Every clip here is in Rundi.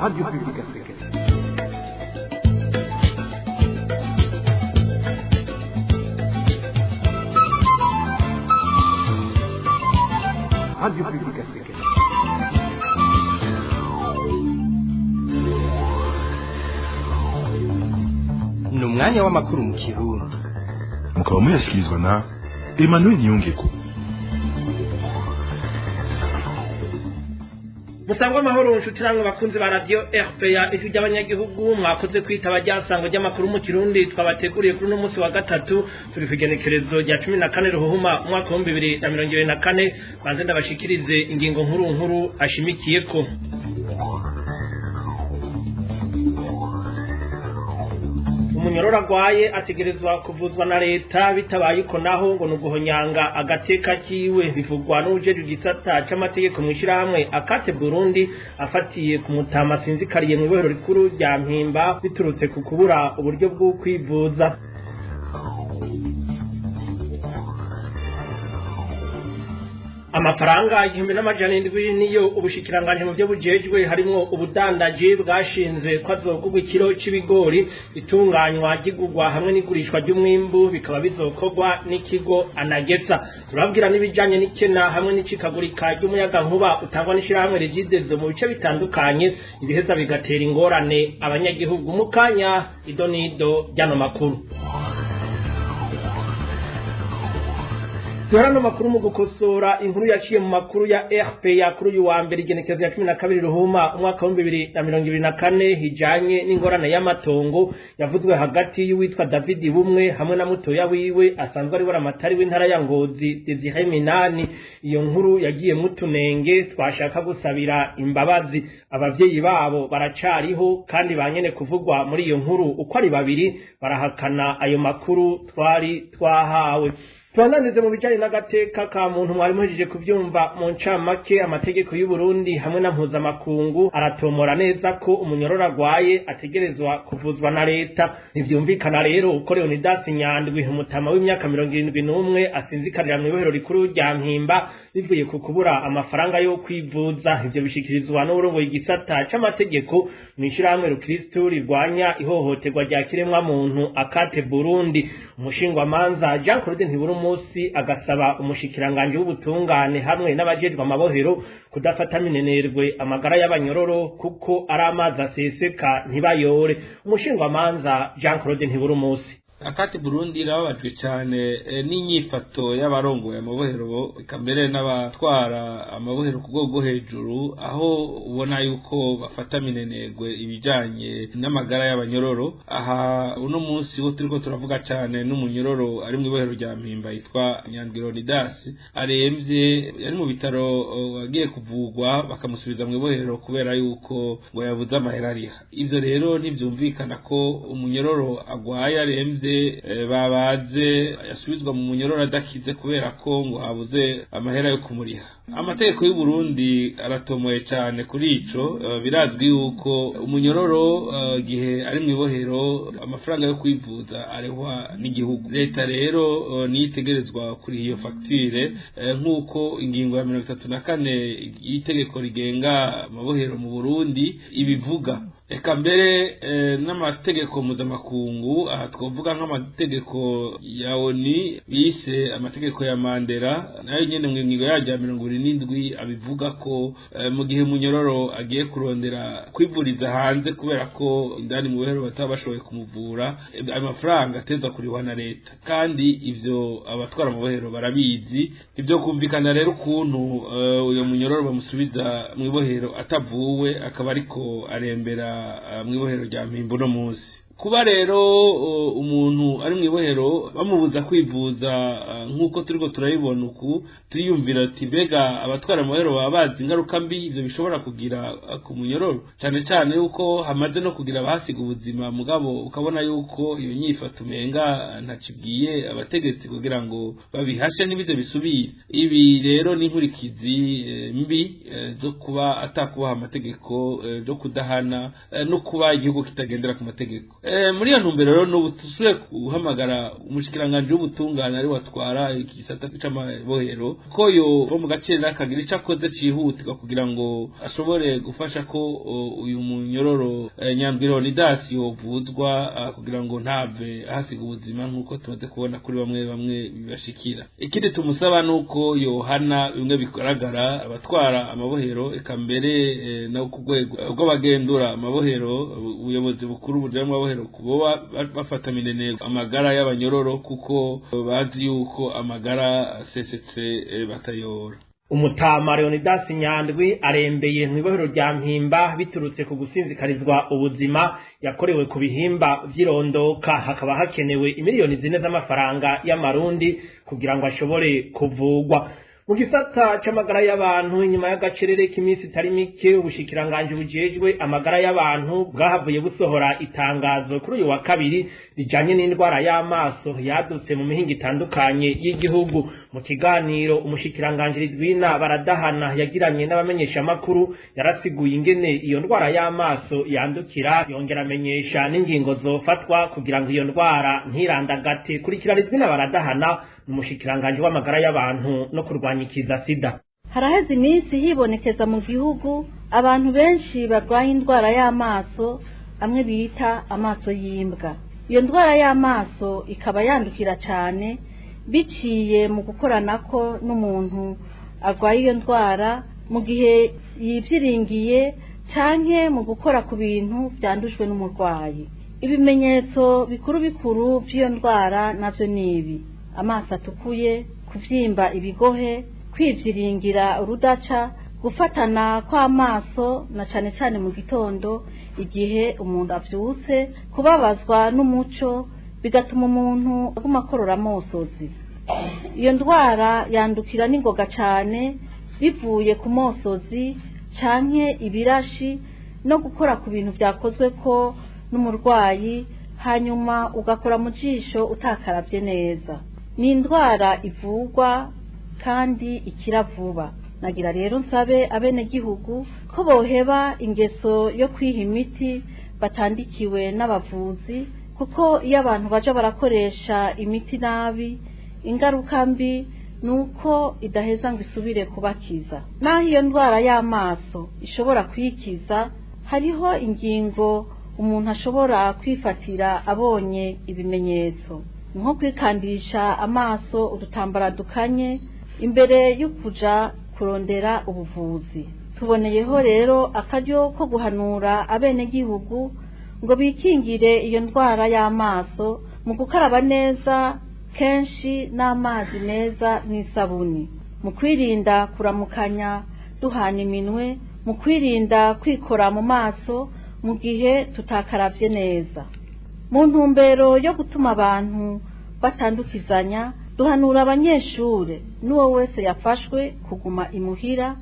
Radio Publique Africaine. Radio Publique Africaine. Ni umwanya w'amakuru mu Kirundi. Mukaba muyashyikirizwa na Emmanuel Niyongeko. Musangwa amahoro, nshuti namwe bakunzi ba Radio RPA, Ijwi ry'Abanyagihugu. Mwakoze kwitaba ryasango ry'amakuru mu Kirundi twabateguriye kuri uno munsi wa gatatu, turi kw'igenekerezo rya 14 Ruhuhuma umwaka wa 2024. Banze ndabashikirize ingingo nkuru nkuru ashimikiyeko. Umunyororo agwaye ategerezwa kuvuzwa na leta, bitabaye uko naho ngo ni uguhonyanga agateka kiwe. Bivugwa n'uwujejwe igisata c'amategeko mw'ishirahamwe Akate Burundi, afatiye ku mutama asinzikariye mw'ibohero rikuru rya Mpimba biturutse ku kubura uburyo bwo kwivuza. Amafaranga 1700 niyo ubushikiranganji mu byo bujejwe harimwo ubudandaji bwashinze ko azogurwa ikiro c'ibigori. Itunganywa ryigurwa hamwe n'igurishwa ry'umwimbu bikaba bizokorwa n'ikigo Anagesa. Turabwira n'ibijanye n'ikena hamwe n'icikagurika ry'umuyagankuba utangwa n'ishirahamwe Regideso mu bice bitandukanye, ibiheza bigatera ingorane abanyagihugu. Mu kanya, ido n'ido ry'ano makuru. Duharano makuru mu gukosora inkuru yaciye mu makuru ya RPA kuri uyu wa mbere, igenekerezo ya 12 Ruhuma umwaka wa 2024, hijanye n'ingorane y'amatongo yavuzwe hagati y'uwitwa David Bumwe hamwe na mutoya wiwe asanzwe ari buramatari w'intara ya Ngozi, Desire Minani. Iyo nkuru yagiye mutunenge, twashaka gusabira imbabazi. Abavyeyi babo baracariho, kandi banyene kuvugwa muri iyo nkuru uko ari babiri barahakana ayo makuru twari twahawe. Tubandanirize mu bijanye n'agateka ka muntu. Mwari muhejeje kuvyumva mu ncamake, amategeko y'u Burundi hamwe na mpuzamakungu aratomora neza ko umunyororo agwaye ategerezwa kuvuzwa na leta. Ntivyumvikana rero uko Leonidas Nyandwi, umutama w'imyaka 71, asinzikarira mw'ibohero rikuru rya Mpimba bivuye ku kubura amafaranga yo kwivuza. Ivyo bishikirizwa n'uwurongoye igisata c'amategeko mw'ishirahamwe Rukristu rirwanya ihohoterwa rya kiremwa muntu, Akate Burundi. Umushingwamanza Jean Claude Ntibura munsi agasaba umushikiranganje w'ubutungane hamwe n'abajejwe amabohero kudafata minenerwe amagara y'abanyororo, kuko ari amazi aseseka ntibayore. Umushingwamanza Jean Claude Ntibura munsi. Akati Burundi irababajwe cyane n'inyifato y'abarongoye amabohero, eka mbere n'abatwara amabohero ku rwego rwo hejuru, aho ubona yuko bafata minenegwe ibijanye n'amagara y'abanyororo. Aha uno munsi wo turiko turavuga cyane n'umunyororo ari mu ibohero rya Mpimba yitwa Nyandwi Leonidas, aremvye, yari mu bitaro, agiye kuvugwa bakamusubiza mu ibohero kubera yuko ngo yabuze amahera ariha. Ivyo rero ntivyumvikana ko umunyororo agwaye, aremvye, babaze, yasubizwa mu munyororo adakize kubera ko ngo habuze amahera yo kumuriha. Amategeko y'u Burundi aratomoye cyane kuri ico. Birazwi yuko umunyororo gihe ari mu ibohero amafaranga yo kwivuza arehwa n'igihugu. Leta rero niyo itegerezwa kuri iyo facture, nk'uko ingingo ya 34 y'itegeko rigenga amabohero mu Burundi ibivuga, eka mbere n'amategeko mpuzamakungu. Aha twavuga nk'amategeko ya ONU bise amategeko ya Mandela, nayo nyene mu ngingo yaryo ya 77 abivuga ko mu gihe munyororo agiye kurondera kwivuriza hanze kubera ko indani mu bohero bataba bashoboye kumuvura, ayo mafaranga atezwa kurihwa na leta. Kandi ivyo abatwara amabohero barabizi. Ivyo kumvikana rero ukuntu uyo munyororo bamusubiza mu ibohero atavuwe, akaba ariko arembera mw'ibohero rya Mpimba uno munsi. Kuba rero umuntu ari mu ibohero bamubuza kwivuza nk'uko turiko turabibona uku, turiyumvira ati mbega abatwara amabohero baba bazi ingaruka mbi ivyo bishobora kugira ku munyororo, cane cane yuko hamaze no kugira abahasiga ubuzima? Mugabo ukabona yuko iyo nyifato umenga ntacibwiye abategetsi kugira ngo babihashe ntibize bisubire. Ibi rero ni inkurikizi mbi zo kuba atakubaha amategeko, zo kudahana, no kuba igihugu kitagendera ku mategeko. Muri iyo ntumbero rero n'ubu tusubiye guhamagara umushikiranganje w'ubutungane ari watwara igisata c'amabohero ko yo mu gace akagira ico akoze cihutirwa kugira ngo ashobore gufasha ko uyu munyororo Nyandwi Leonidas yovuzwa kugira ngo ntave ahasiga ubuzima nk'uko tumaze kubona kuri bamwe bamwe bibashikira. Ikindi tumusaba nuko yohana bimwe bigaragara abatwara amabohero eka mbere no ku rwego rw'abagendura amabohero, ubuyobozi bukuru buja mu mabohero kuba bafata mineneko amagara y'abanyororo kuko bazi yuko amagara asesetse batayora. Umutama Leonidas Nyandwi arembeye mw'ibohero rya Mpimba biturutse ku gusinzikarizwa ubuzima yakorewe ku bihimba vy'irondoka, hakaba hakenewe imiliyoni 4 z'amafaranga y'amarundi kugira ngo ashobore kuvugwa. Mu gisata c'amagara y'abantu, inyuma y'agacerere k'iminsi itari mike, ubushikiranganje bujejwe amagara y'abantu bwahavuye busohora itangazo kuri uyu wa kabiri rijanye n'indwara y'amaso yadutse mu mihingo itandukanye y'igihugu. Mu kiganiro umushikiranganje Ridwina Baradahana yagiranye n'abamenyeshamakuru yarasiguye ingene iyo ndwara y'amaso yandukira, yongera amenyesha n'ingingo zofatwa kugira ngo iyo ndwara ntirandagate. Kurikira Ridwina Baradahana, umushikiranganje w'amagara y'abantu no kurwanya ikiza sida. Haraheze iminsi hibonekeza mu gihugu abantu benshi barwaye indwara y'amaso amwe bita amaso y'imbwa. Iyo ndwara y'amaso ikaba yandukira cyane biciye mu gukoranako n'umuntu arwaye iyo ndwara mu gihe yivyiringiye canke mu gukora ku bintu byandujwe n'umurwayi. Ibimenyetso bikuru bikuru by'iyo ndwara navyo nibi: amaso atukuye, kuvyimba ibigohe, kwivyiringira urudaca, gufatana kw'amaso na cane cane mu gitondo igihe umuntu avyutse, kubabazwa n'umuco bigatuma umuntu aguma akorora amosozi. Iyo ndwara yandukira n'ingoga cane bivuye ku mosozi canke ibirashi no gukora ku bintu vyakozwe ko n'umurwayi, hanyuma ugakora mu jisho utakaravye neza. Ni indwara ivugwa kandi ikira vuba. Nagira rero nsabe abenegihugu ko boheba ingeso yo kwiha imiti batandikiwe n'abavuzi, kuko iyo abantu baja barakoresha imiti nabi ingaruka mbi nuko idaheza ngo isubire kubakiza. Naho iyo ndwara y'amaso ishobora kwikiza, hariho ingingo umuntu ashobora kwifatira abonye ibimenyetso, nko kwikandisha amaso udutambara dukanye imbere yo kuja kurondera ubuvuzi. Tuboneyeho rero akaryo ko guhanura abenegihugu ngo bikingire iyo ndwara y'amaso mu gukaraba neza kenshi n'amazi meza n'isabuni, mu kwirinda kuramukanya duhana iminwe, mu kwirinda kwikora mu maso mu gihe tutakaravye neza. Mu ntumbero yo gutuma abantu batandukizanya, duhanura abanyeshure n'uwo wese yafashwe kuguma imuhira,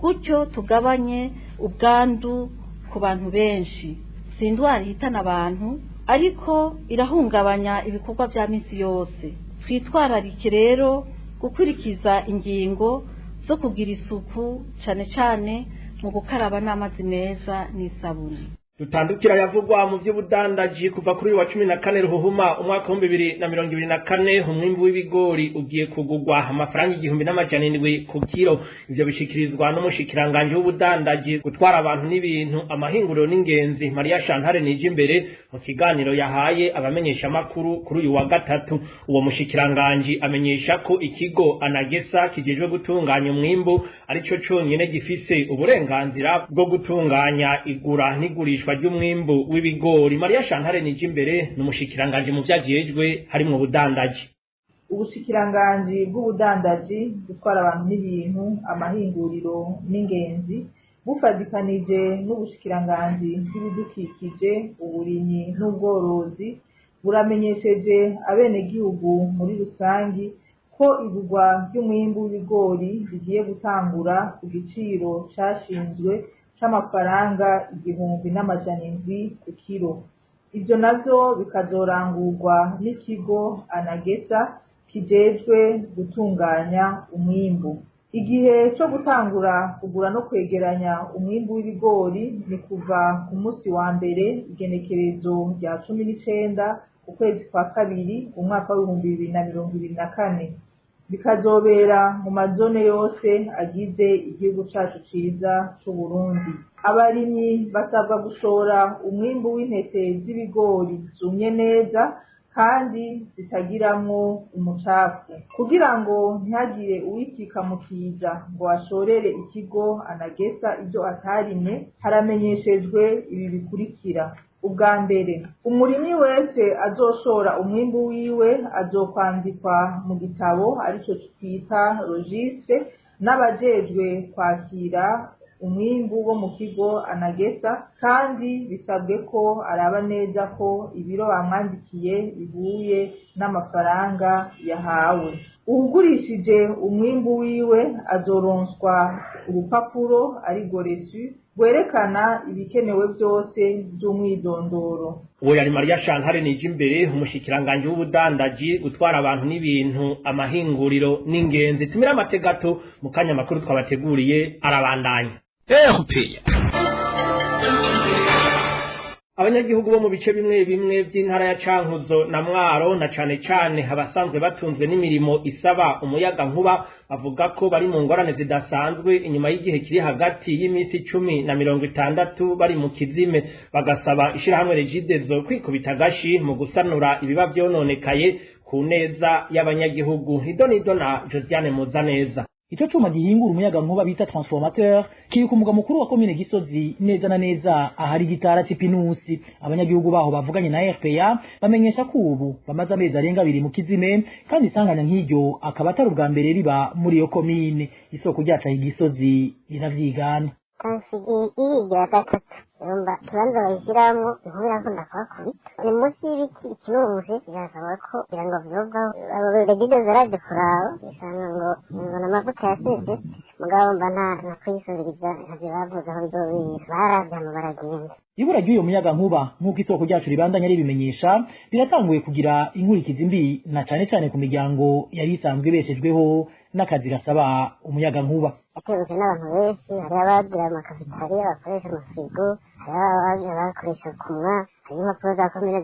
gutyo tugabanye ubwandu ku bantu benshi. Si indwara ihitana abantu, ariko irahungabanya ibikorwa vya misi yose. Twitwararike rero gukurikiza ingingo zo kugira isuku cane cane mu gukaraba n'amazi meza n'isabuni. Dutandukira yavugwa mu by'ubudandaji. Kuva kuri wa 14 Ruhuhuma umwaka wa 2024, umwimbu w'ibigori ugiye kugugwa amafaranga 1700 ku kilo. Ivyo bishikirizwa n'umushikiranganje w'ubudandaji, gutwara abantu n'ibintu, amahinguriro n'ingenzi, Maria Chantal Nijimbere, mu kiganiro yahaye abamenyesha makuru kuri uyu wa gatatu. Uwo mushikiranganje amenyesha ko ikigo Anagesa kijejwe gutunganya umwimbu arico conyene gifise uburenganzira bwo gutunganya igura n'igurishwa ry'umwimbu w'ibigori. Maria Chantal Nijimbere n'umushikiranganje mu vyajejwe harimwo ubudandaji. Ubushikiranganji bw'ubudandaji, gutwara abantu n'ibintu, amahinguriro n'ingenzi bufadikanije n'ubushikiranganji bw'ibidukikije, uburimyi n'ubworozi buramenyesheje abenegihugu muri rusangi ko igurwa ry'umwimbu w'ibigori rigiye gutangura ku giciro cashinzwe c'amafaranga 1700 ku kilo. Ivyo navyo bikazorangurwa n'ikigo Anagesa kijejwe gutunganya umwimbu. Igihe cyo gutangura kugura no kwegeranya umwimbu w'ibigori ni kuva ku munsi wa mbere igenekerezo rya 19 ukwezi kwa kabiri umwaka w'2024, bikazobera mu mazone yose agize igihugu cacu ciza c'Uburundi. Abarimyi basabwa gushora umwimbu w'intete z'ibigori zumye neza kandi zitagiramwo umucafu, kugira ngo ntihagire uwikika mu kiza ngo ashorere ikigo anagesa ibyo atarimye. Haramenyeshejwe ibi bikurikira: ubwa mbere, umurimyi wese azoshora umwimbu wiwe azokwandikwa mu gitabo arico twita registre n'abajejwe kwakira umwimbu wo mu kigo anagesa, kandi bisabwe ko araba neza ko ibiro bamwandikiye bihuye n'amafaranga yahawe. Uwugurishije umwimbu wiwe azoronswa urupapuro arirwo reçu rwerekana ibikenewe byose by'umwidondoro. Uwo yari Maria Chantal Nijimbere, umushikiranganje w'ubudandaji, gutwara abantu n'ibintu, amahinguriro n'ingenzi. Tumira amategato mu kanya, makuru twabateguriye arabandanya. RPA. Abanyagihugu bo mu bice bimwe bimwe vy'intara ya Cankuzo na Mwaro, na cane cane abasanzwe batunzwe n'imirimo isaba umuyaga nkuba, bavuga ko bari mu ngorane zidasanzwe inyuma y'igihe kiri hagati y'imisi 10 na 60 bari mu kizime, bagasaba ishirahamwe Regideso kwikubita agashi mu gusanura ibiba vyononekaye ku neza y'abanyagihugu. Idonido na Josiane Muzaneza. Ico cuma gihingura umuyaga nkuba bita transformateur kiri ku mugwa mukuru wa komine Gisozi, neza na neza ahari gitara c'ipinusi. Abanyagihugu baho bavuganye na RPA bamenyesha ko ubu bamaze amezi arenga 2 mu kizime, kandi isanganya nk'iryo akaba atari ubwa mbere riba muri iyo komine. Isoko ryaca Gisozi riravyigana. Irigira gatatu urumva ikibanza bayishyiramo inkuru irakunda kuhakubita, ni munsi y'ibiti ikirunze. Birasaba ko kugira ngo vyovaho, abo Regideso zaraje kuraba isanga ngo ni amavuta yasese, mugabo mba nta nakwisubiriza, ntavyo bavuze aho bizobera, baravye hama baragenda. Ibura ry'uyo muyaga nkuba, nk'uko isoko ryacu ribandanya ribimenyesha, riratanguye kugira inkurikizi mbi, na cane cane ku miryango yari isanzwe ibeshejweho n'akazi gasaba umuyaga nkuba. Yaterutse n'abantu benshi, hariho abagira amakafetariya bakoresha amafirigo, hariho abakoresha kunywa, hariho impapuro za komine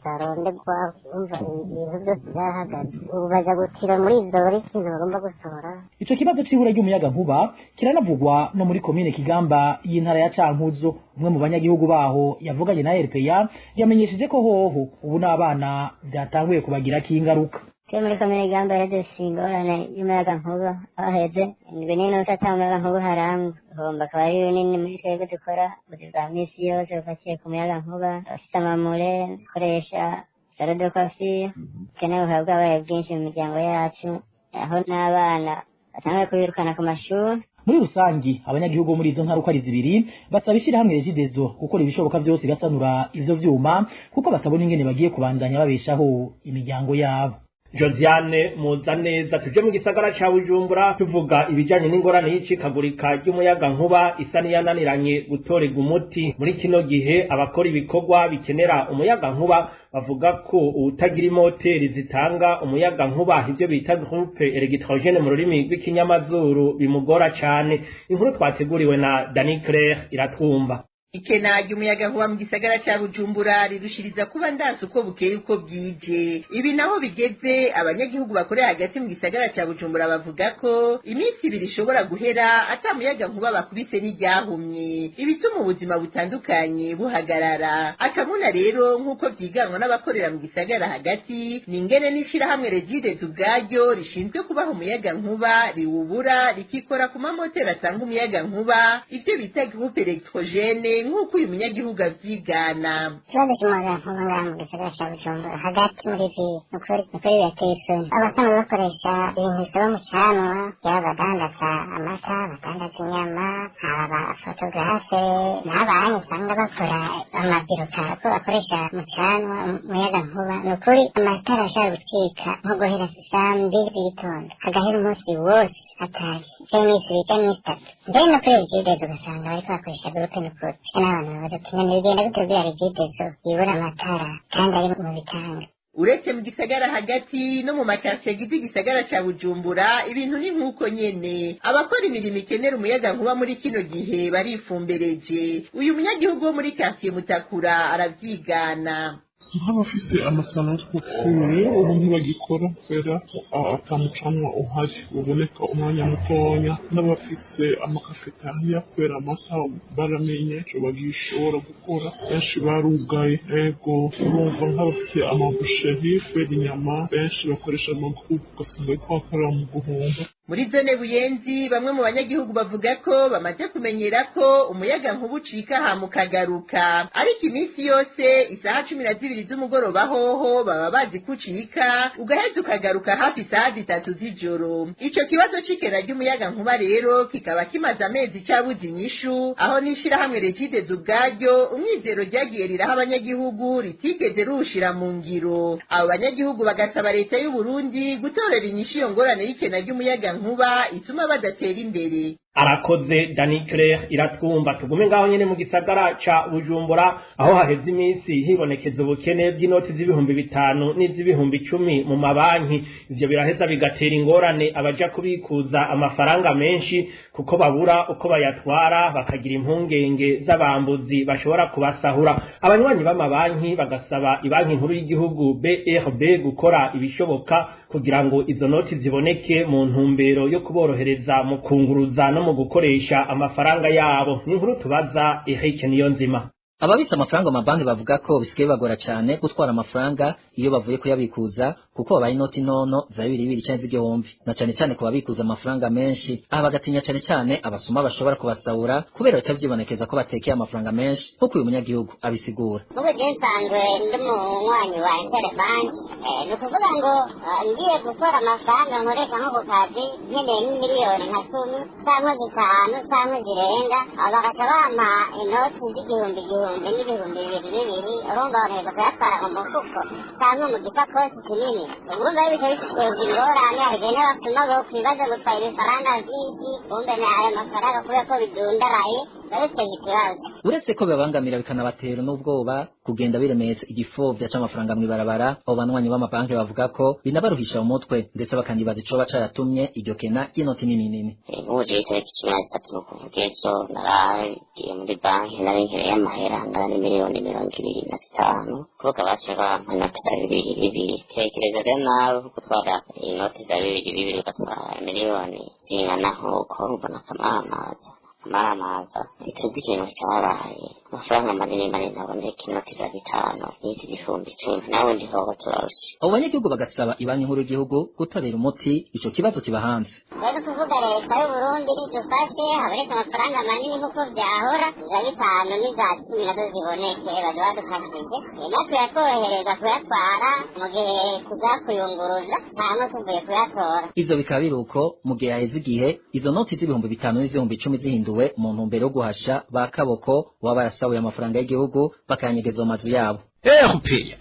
zarondegwa. Urumva ibintu byose byarahagaze, ubu baja gutira muri izo buri kintu bagomba gusohora. Ico kibazo c'ibura ry'umuyaga nkuba kiranavugwa no muri komine Kigamba y'intara ya Cankuzo. Umwe mu banyagihugu baho yavuganye na RPA yamenyesheje ko hoho ubu n'abana vyatanguye kubagirako ingaruka. Twe muri komine Gamba rero dufise ingorane y'umuyaga nkuba, aho heze indwi n'inusu ata muyaga nkuba uharangwa. Uhomba akaba ari runini muri twebwe dukora ubuzi bwa misi yose bufatiye ku muyaga nkuba, abafise amamure akoresha salon de coiffure, ubukene bukaba bwabaye bwinshi mu miryango yacu, aho n'abana batanguye kubirukana ku mashuri. Muri rusangi, abanyagihugu bo muri izo ntara uko ari zibiri basaba ishirahamwe Regideso gukora ibishoboka vyose igasanura ivyo vyuma, kuko batabona ingene bagiye kubandanya babeshaho imiryango yabo. Josiane Muzaneza. Tuje mu gisagara ca Bujumbura tuvuga ibijanye n'ingorane y'icikagurika ry'umuyaga nkuba isa niyananiranye gutorerwa umuti. Muri kino gihe abakora ibikorwa bikenera umuyaga nkuba bavuga ko uwutagira imoteri zitanga umuyaga nkuba, ivyo bita groupe électrogène mu rurimi rw'ikinyamazuru, bimugora cane. Inkuru twateguriwe na Dani Claire Iratwumva. Ikena ry'umuyaga nkuba mu gisagara ca Bujumbura rirushiriza kuba ndanse uko bukeye uko bwije. Ibi naho bigeze, abanyagihugu bakorera hagati mu gisagara ca Bujumbura bavuga ko iminsi 2 ishobora guhera ata muyaga nkuba bakubise n'iryahumye, ibituma ubuzima butandukanye buhagarara. Akamuna rero, nk'uko vyiganwa n'abakorera mu gisagara hagati, ni ingene n'ishirahamwe Regideso ubwaryo rishinzwe kubaha umuyaga nkuba riwubura, rikikora ku mamoteri atanga umuyaga nkuba, ivyo bita groupe électrogène, nk'uko uyu munyagihugu avyigana. Ikibazo cy'umuyaga nkuba ngaha mu gisagara ca Bujumbura hagati muri ville, nukuri birateye isoni. Abasanzwe bakoresha ibintu bisaba umucanwa, yaba abadandaza amata, abadandaza inyama, aba bafotogarafe n'abantu usanga bakora amabiruka ko bakoresha umucanwa umuyaga nkuba, nukuri amatara ashobora gucika nko guhera saa 2 z'igitondo hagahera umunsi wose ataje, canke iminsi 2 canke iminsi 3. Mbere no kuri Regideso ugasanga bariko bakoresha groupe, nukuri n'abantu babaza ati none bigenda gute kugira Regideso ibura amatara kandi ari mu bitanga? Uretse mu gisagara hagati, no mu makartier agize igisagara ca Bujumbura ibintu ni nk'uko nyene. Abakora imirimo ikenera umuyaga nkuba muri kino gihe barifumbereje. Uyu munyagihugu wo muri quartier Mutakura aravyigana. Nk'abafise ama salons de coiffure ubu ntibagikora kubera ata mucanwa uhari uboneka umwanya mutonya, n'abafise ama cafétéria kubera amata baramenye ico bagishobora gukora, benshi barugaye. Ego, urumva nk'abafise ama boucherie, kubera inyama benshi bakoresha ama groupes, ugasanga bariko bakorera mu guhomba. Muri zone Buyenzi, bamwe mu banyagihugu bavuga ko bamaze kumenyera ko umuyaga nkuba ucika hama ukagaruka, ariko iminsi yose isaha 12 z'umugoroba hoho baba bazi ko ucika, ugaheza ukagaruka hafi isaha 3 z'ijoro. Ico kibazo c'ikena ry'umuyaga nkuba rero kikaba kimaze amezi cabuze inyishu, aho n'ishirahamwe Regideso ubwaryo umwizero ryagiye riraha abanyagihugu ritigeze ruwushira mu ngiro. Abo banyagihugu bagasaba leta y'u Burundi gutorera inyishu iyo ngorane y'ikena ry'umuyaga nkuba ituma badatera imbere. Arakoze Dani Claire Iratwumva. Tugume ngaho nyene mu gisagara ca Bujumbura, aho haheze iminsi hibonekeza ubukene bw'inoti z'5,000 n'iz'ibihumbi 10 mu mabanki. Ivyo biraheza bigatera ingorane abaja kubikuza amafaranga menshi, kuko babura uko bayatwara, bakagira impungenge z'abambuzi bashobora kubasahura. Abanywanyi b'amabanki bagasaba ibanki nkuru y'igihugu BRB gukora ibishoboka kugira ngo izo noti ziboneke, mu ntumbero yo kuborohereza mu kunguruza no mu gukoresha amafaranga yabo. Ni inkuru tubaza Eric Niyonzima. Ababitsa amafaranga mu mabanki bavuga ko bisigaye bagora cyane gutwara amafaranga iyo bavuye kuyabikuza, kuko babaye inoti ntono za bibiri bibiri canke z'igihumbi, na cane cane ku babikuza amafaranga menshi. Aha bagatinya cane cane abasuma bashobora kubasahura, kubera bica vyibonekeza ko batekeye amafaranga menshi, nk'uko uyu munyagihugu abisigura. Nk'ubu je nsanzwe ndi umunywanyi wa Interbank. Ni ukuvuga ngo ngiye gutora amafaranga nkoresha nko ku kazi, nkeneye nk'imiliyoni nka 10 canke 5 canke zirenga, bagaca bampa inoti z'igihumbi igihumbi n'ibihumbi bibiri bibiri. Urumva bantegeka kuyatwara mu mufuko canke mu gisakoshi kinini. Urumva bica biduteza ingorane. Hari igihe n'abasuma bokwibaza ngo utwaye ibifaranga vyinshi, kumbe ni ayo mafaranga kubera ko bidundaraye, biba biteza ikibazo. Uretse ko bibabangamira, bikanabatera n'ubwoba kugenda biremetse igifovya c'amafaranga mw'ibarabara, abo banywanyi b'amabanki bavuga ko binabaruhisha mu mutwe, ndetse bakanibaza icoba caratumye iryo kena ry'inoti nini nini. Nk'ubu jewe itariki 13, ni ukuvuga ejo, naragiye muri banki, nari nkeneye amahera angana n'imiliyoni 25. Kuvuga baca bampa inoti za bibiri bibiri. Tekereza rero nawe gutwara inoti za bibiri bibiri ugatwara miliyoni zingana nk'uko, mbona akamaramaza, akamaramaza. Ntituzi ikintu cabaye, amafaranga manini manini aboneka, inoti za 5 n'iz'ibihumbi 10, nawe ndihoho turarushe. Abo banyagihugu bagasaba ibanki nkuru y'igihugu gutorera umuti ico kibazo kiba hanze. Rero kuvuga leta y'Uburundi nidufashe haboneke amafaranga manini nk'uko vyahora, iza 5 n'iza 10 nazo ziboneke, baza badufashije natwe yakorohereza kuyatwara mu gihe kuza kuyunguruza canke tuvuye kuyatora. Ivyo bikaba biri uko mu gihe haheze igihe izo noti z'5,000 n'iz'ibihumbi 10 zihinduwe mu ntumbero yo guhasha ba kaboko baba barasahuye amafaranga y'igihugu bakayanyegeza mu mazu yabo. RPA.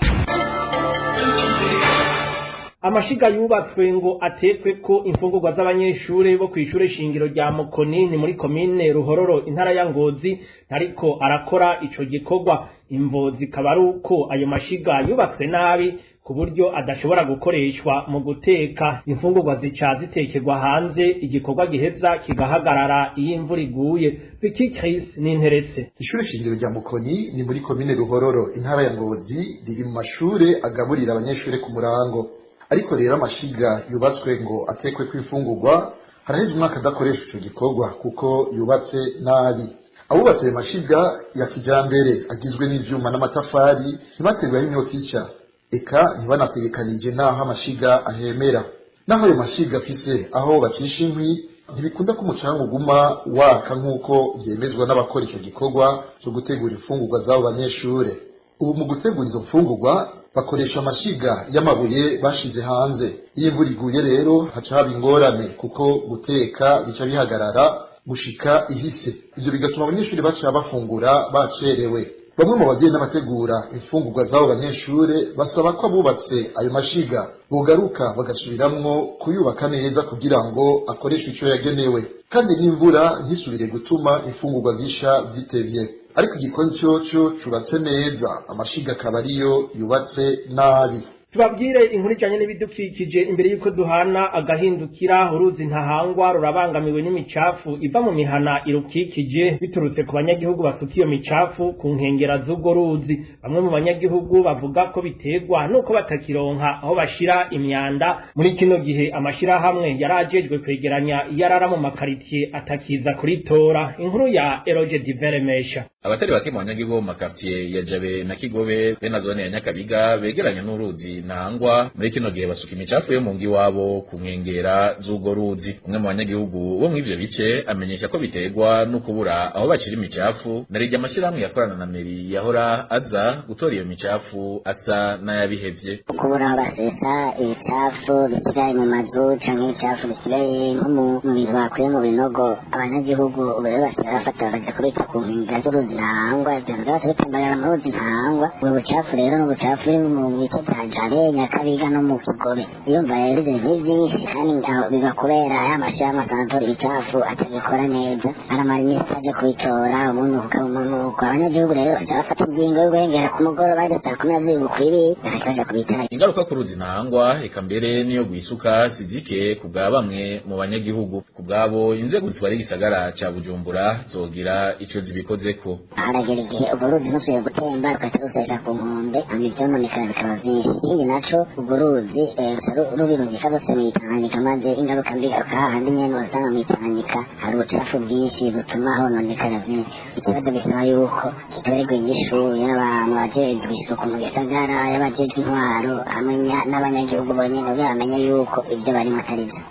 Amashiga yubatswe ngo atekwe ko imfungurwa z'abanyeshure bo kw'ishure shingiro rya Mukoni, ni muri komine Ruhororo, intara ya Ngozi, ariko arakora ico gikorwa. Imvo zikaba ari uko ayo mashiga yubatswe nabi, ku buryo adashobora gukoreshwa mu guteka. Imfungurwa zica zitekerwa hanze, igikorwa giheza kigahagarara iyo imvura iguye. Vicky Chris Ninteretse. Ishure shingiro rya Mukoni, ni muri komine Ruhororo, intara ya Ngozi, riri mu mashure agaburira abanyeshure ku murango. Ariko rero amashiga yubatswe ngo atekwe kw'imfungurwa haraheze umwaka adakoresha ico gikorwa, kuko yubatse nabi. Abubatse ayo mashiga ya kijambere agizwe n'ivyuma n'amatafari ntibaterwaho imyotsi ica, eka ntibanategekanije n'aho amashiga ahemera. Naho ayo mashiga afise aho bacisha inkwi, ntibikunda ko umucanga uguma waka, nk'uko vyemezwa n'abakora ico gikorwa co gutegura imfungurwa z'abo banyeshure. Ubu mu gutegura izo mfungurwa bakoresha amashiga y'amabuye bashize hanze. Iyo imvura iguye rero haca haba ingorane, kuko guteka bica bihagarara gushika ihise. Ivyo bigatuma abanyeshuri baca bafungura bacerewe. Bamwe mu bavyeyi n'abategura imfungurwa z'abo banyeshure basaba ko abubatse ayo mashiga bogaruka bagasubiramwo kuyubaka neza, kugira ngo akoreshwe ico yagenewe, kandi n'imvura ntisubire gutuma imfungurwa zisha zitevye. Ariko igikoni coco cubatse neza, amashiga akaba ariyo yubatse nabi. Tubabwire inkuru ijanye n'ibidukikije imbere yuko duhana agahindukira. Uruzi Ntahangwa rurabangamiwe n'imicafu iva mu mihana irukikije, biturutse ku banyagihugu basuka iyo micafu ku nkengera z'urwo ruzi. Bamwe mu banyagihugu bavuga ko biterwa nuko batakironka aho bashira imyanda muri kino gihe amashirahamwe yarajejwe kwegeranya iyarara mu makaritiye atakiza kuritora. Inkuru ya Eroge Diveremesha. Abatari bake mu banyagihugu bo mu makartiye ya Jabe na Kigobe be na zone ya Nyakabiga begeranye n'uruzi Ntahangwa, muri kino gihe basuka imicafu yo mu ngo iwabo ku nkengera z'urwo ruzi. Umwe mu banyagihugu bo muri ivyo bice amenyesha ko biterwa no kubura aho bashira imicafu, narirya amashirahamwe yakorana na meri yahora aza gutora iyo micafu asa n'ayabihevye. Kubura aho basesa ibicafu bisigaye mu mazu canke ibicafu bisigaye nko mu bintu bakuye mu binogo, abanyagihugu ubu rero basigaye bafata bakaja kubita ku nkengera z'uruzi Ntahangwa. Ivyo vyose bitemberera mu ruzi Ntahangwa. Ubwo bucafu rero ni ubucafu buri mu bice vya Jabe, Nyakabiga no mu Kigobe. Iyumva rero ivyo ni vyinshi, kandi aho biba kubera ya mashirahamwe asanzwe ibicafu atagikora neza, aramara iminsi aje kubitora, umunuko umunuko. Abanyagihugu rero baca bafata ingingo yo guhengera ku mugoroba ari saa 10 z'ubukwibi, bagaca baja kubitara. Ingaruka ku ruzi Ntahangwa, eka mbere niyo gwisuka, sizike ku bwa bamwe mu banyagihugu. Ku bwabo, inzego zitwara igisagara ca Bujumbura zogira ico zibikozeko. Haragera igihe urwo ruzi rusubiye gutemba rugaca rusesa ku nkombe, hama ivyononekara bikaba vyinshi. Ikindi naco, urwo ruzi ruca rubirungika rwose mw'Itanganyika, maze ingaruka mbi igaruka hahandi nyene. Usanga mw'Itanganyika hari ubucafu bwinshi butuma hononekara vyinshi. Ikibazo bisaba yuko gitorerwa inyishu, yaba mu bajejwe isuku mu gisagara, y'abajejwe intwaro hamwe n'abanyagihugu bonyene, kugira bamenye yuko ivyo barimwo atari vyo.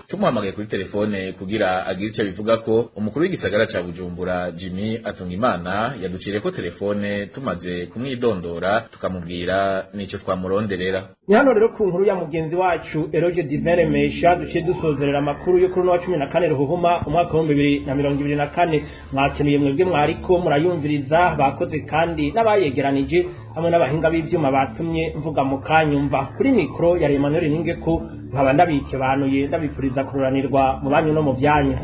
Tumuhamagaye kuri telefone kugira agire ico abivuga ko, umukuru w'igisagara ca Bujumbura Jimmy Atungimana yaducireko telefone tumaze kumwidondora, tukamubwira n'ico twamuronderera. Ni hano rero ku nkuru ya mugenzi wacu Eroge Diveremesha duciye dusozerera amakuru yo kuri uno wa 14 Ruhuhuma umwaka wa 2024. Mwakenuye mwebwe mwariko murayumviriza, bakoze kandi n'abayegeranije hamwe n'abahinga b'ivyuma batumye mvuga mu kanyumva. Kuri mikro ya Emmanuel Ningeko, nkaba ndabikebanuye, ndabipfuriza kururanirwa mu banyu no mu vyanyu.